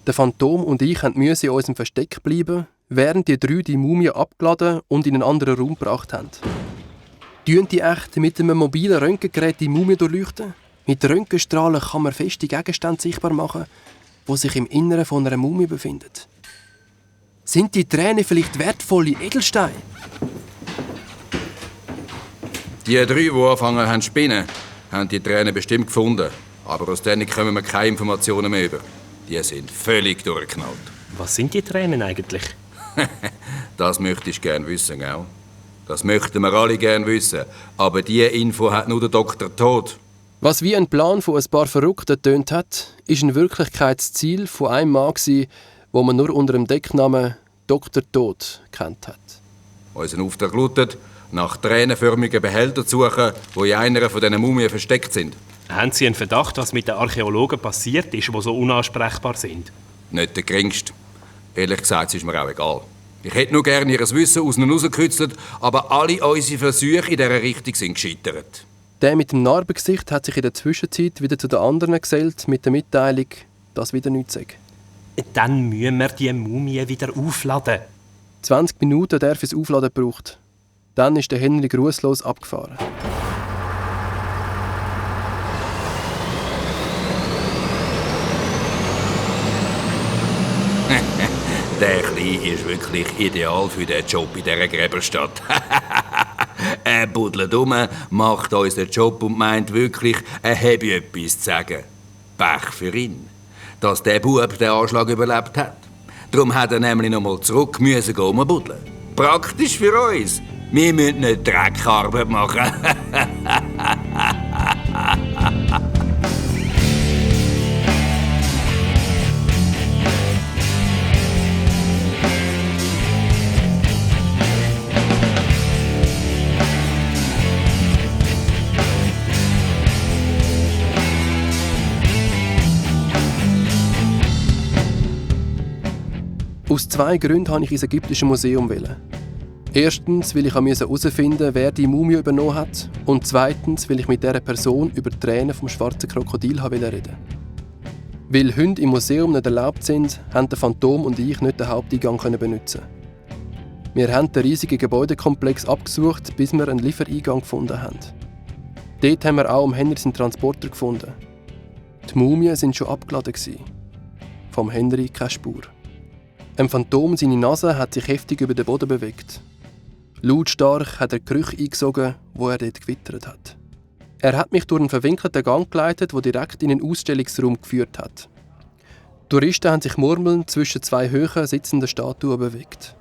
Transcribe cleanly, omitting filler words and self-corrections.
Der Phantom und ich mussten in unserem Versteck bleiben, während die 3 die Mumie abgeladen und in einen anderen Raum gebracht haben. Tun die echt mit einem mobilen Röntgengerät die Mumie durchleuchten? Mit Röntgenstrahlen kann man feste Gegenstände sichtbar machen, die sich im Inneren von einer Mumie befinden. Sind die Tränen vielleicht wertvolle Edelsteine? Die 3, die angefangen haben zu spinnen, haben die Tränen bestimmt gefunden. Aber aus denen kommen wir keine Informationen mehr über. Die sind völlig durchgeknallt. Was sind die Tränen eigentlich? Das möchtest du gerne wissen, gell? Das möchten wir alle gerne wissen. Aber diese Info hat nur der Dr. Tod. Was wie ein Plan von ein paar Verrückten getönt hat, ist in Wirklichkeit das Ziel von einem Mann, wo man nur unter dem Decknamen Dr. Tod kennt hat. Unser Auftrag lautet, nach tränenförmigen Behältern zu suchen, die in einer von diesen Mumien versteckt sind. Haben Sie einen Verdacht, was mit den Archäologen passiert ist, die so unansprechbar sind? Nicht der geringste. Ehrlich gesagt, ist mir auch egal. Ich hätte nur gerne ihr Wissen aus ihnen rausgekützelt, aber alle unsere Versuche in dieser Richtung sind gescheitert. Der mit dem Narbengesicht hat sich in der Zwischenzeit wieder zu den anderen gesellt mit der Mitteilung, dass wieder nichts sei. Dann müssen wir die Mumie wieder aufladen. 20 Minuten hat er fürs Aufladen gebraucht. Dann ist der Henry grußlos abgefahren. Der Kleine ist wirklich ideal für den Job in dieser Gräberstadt. Er buddelt um, macht uns den Job und meint wirklich, er habe etwas zu sagen. Pech für ihn, dass der Bub den Anschlag überlebt hat. Darum hat er nämlich noch mal zurück müssen buddeln. Praktisch für uns. Wir müssen nicht Dreckarbeit machen. Aus 2 Gründen wollte ich ins ägyptische Museum. Erstens, weil ich herausfinden, wer die Mumie übernommen hat. Und zweitens, weil ich mit dieser Person über die Tränen vom schwarzen Krokodil reden. Weil Hunde im Museum nicht erlaubt sind, haben der Phantom und ich nicht den Haupteingang benutzen. Wir haben den riesigen Gebäudekomplex abgesucht, bis wir einen Liefereingang gefunden haben. Dort haben wir auch Henry seinen Transporter gefunden. Die Mumien waren schon abgeladen. Vom Henry keine Spur. Ein Phantom, seine Nase, hat sich heftig über den Boden bewegt. Lautstark hat er Gerüche eingesogen, wo er dort gewittert hat. Er hat mich durch einen verwinkelten Gang geleitet, der direkt in einen Ausstellungsraum geführt hat. Touristen haben sich murmelnd zwischen 2 hohen sitzenden Statuen bewegt.